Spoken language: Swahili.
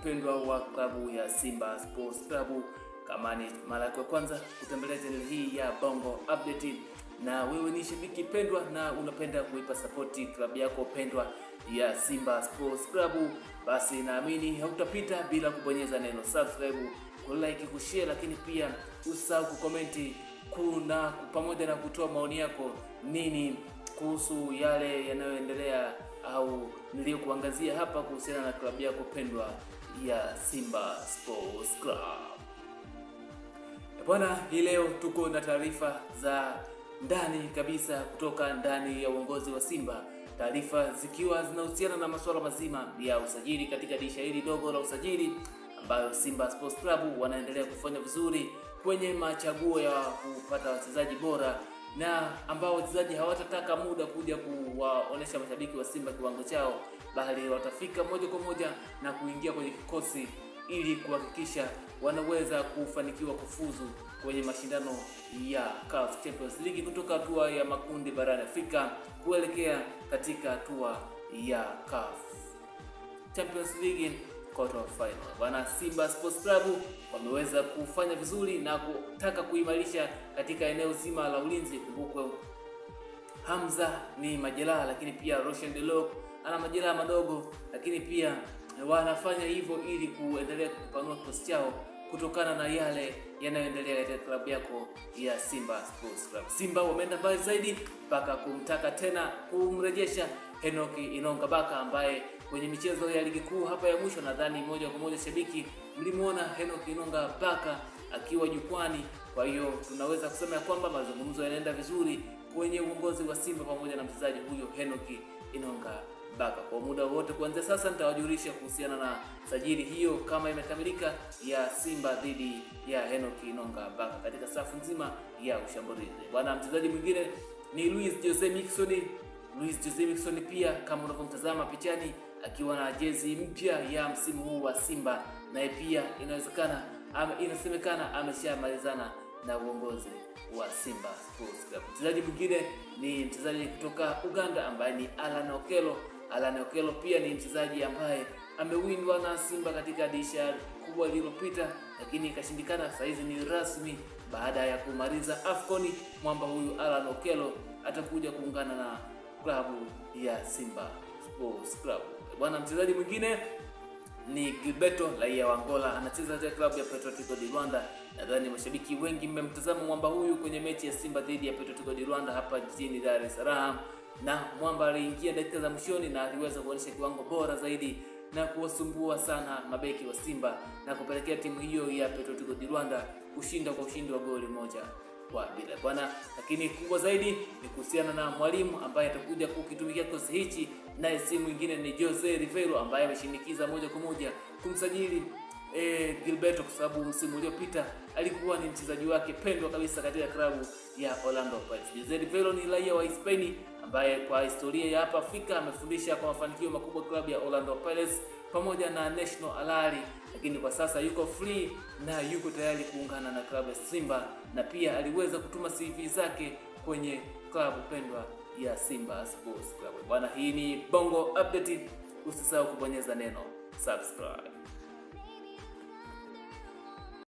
pendwa wa klabu ya Simba Sports Club, kama ni mara yako ya kwanza kutembelea channel hii ya Bongo Update na wewe ni shabiki pendwa na unapenda kuipa sapoti klabu yako pendwa ya Simba Sports Club, basi naamini hautapita bila kubonyeza neno subscribe, kulike, kushare, lakini pia usisahau kukomenti kuna pamoja na kutoa maoni yako nini kuhusu yale yanayoendelea au niliyokuangazia hapa kuhusiana na klabu yako pendwa ya Simba Sports Club. Bwana, hii leo tuko na taarifa za ndani kabisa kutoka ndani ya uongozi wa Simba, taarifa zikiwa zinahusiana na masuala mazima ya usajili katika dirisha hili dogo la usajili, ambayo Simba Sports Club wanaendelea kufanya vizuri kwenye machaguo ya kupata wachezaji bora na ambao wachezaji hawatataka muda kuja kuwaonesha mashabiki wa Simba kiwango chao, bali watafika moja kwa moja na kuingia kwenye kikosi ili kuhakikisha wanaweza kufanikiwa kufuzu kwenye mashindano ya CAF Champions League kutoka hatua ya makundi barani Afrika kuelekea katika hatua ya CAF Champions League quarter final. Bwana, Simba Sports Club wameweza kufanya vizuri na kutaka kuimarisha katika eneo zima la ulinzi. Kumbukwe Hamza ni majeraha, lakini pia Roshan Delok ana majeraha madogo, lakini pia wanafanya hivyo ili kuendelea kupanua kikosi chao kutokana na yale yanayoendelea katika klabu yako ya Simba Sports Club. Simba wameenda mbali zaidi mpaka kumtaka tena kumrejesha Henoki Inonga Baka ambaye kwenye michezo ya ligi kuu hapa ya mwisho, nadhani moja kwa moja shabiki mlimuona Henoki Inonga Baka akiwa jukwani. Kwa hiyo tunaweza kusema ya kwamba mazungumzo yanaenda vizuri kwenye uongozi wa Simba pamoja na mchezaji huyo Henoki Inonga Baka. Kwa muda wote kuanzia sasa nitawajulisha kuhusiana na sajili hiyo kama imekamilika ya Simba dhidi ya Henoki Inonga Baka katika safu nzima ya ushambulizi. Bwana, mchezaji mwingine ni Luis Jose Miquissone. Luis Jose Miquissone pia kama unavyomtazama pichani akiwa na jezi mpya ya msimu huu wa Simba, naye pia inawezekana inasemekana ameshamalizana na uongozi wa Simba Sports Club. Mchezaji mwingine ni mchezaji kutoka Uganda ambaye ni Alan Okello. Alan Okello pia ni mchezaji ambaye amewindwa na Simba katika dirisha kubwa lililopita, lakini ikashindikana. Sasa hizi ni rasmi baada ya kumaliza AFCON, mwamba huyu Alan Okello atakuja kuungana na klabu ya Simba Sports Club. Bwana, mchezaji mwingine ni Gilberto, raia wa Angola, anacheza katika klabu ya Petrotico di Rwanda. Nadhani mashabiki wengi mmemtazama mwamba huyu kwenye mechi ya Simba dhidi ya Petrotico di Rwanda hapa jijini Dar es Salaam, na mwamba aliingia dakika za mwishoni na aliweza kuonyesha kiwango bora zaidi na kuwasumbua sana mabeki wa Simba na kupelekea timu hiyo ya Petrotico di Rwanda kushinda kwa ushindi wa goli 1-0 bwana. Lakini kubwa zaidi ni kuhusiana na mwalimu ambaye atakuja kukitumikia kikosi hichi, naye si mwingine ni Jose Riveiro ambaye ameshinikiza moja kwa moja kumsajili Gilberto kwa sababu msimu uliopita alikuwa ni mchezaji wake pendwa kabisa katika klabu ya Orlando Pirates. Jose Riveiro ni raia wa Hispania ambaye kwa historia ya hapa Afrika amefundisha kwa mafanikio makubwa klabu ya Orlando Pirates pamoja na National Al Ahly, lakini kwa sasa yuko free na yuko tayari kuungana na klabu ya Simba, na pia aliweza kutuma CV zake kwenye klabu pendwa ya Simba Sports Club. Bwana, hii ni Bongo Update, usisahau kubonyeza neno subscribe.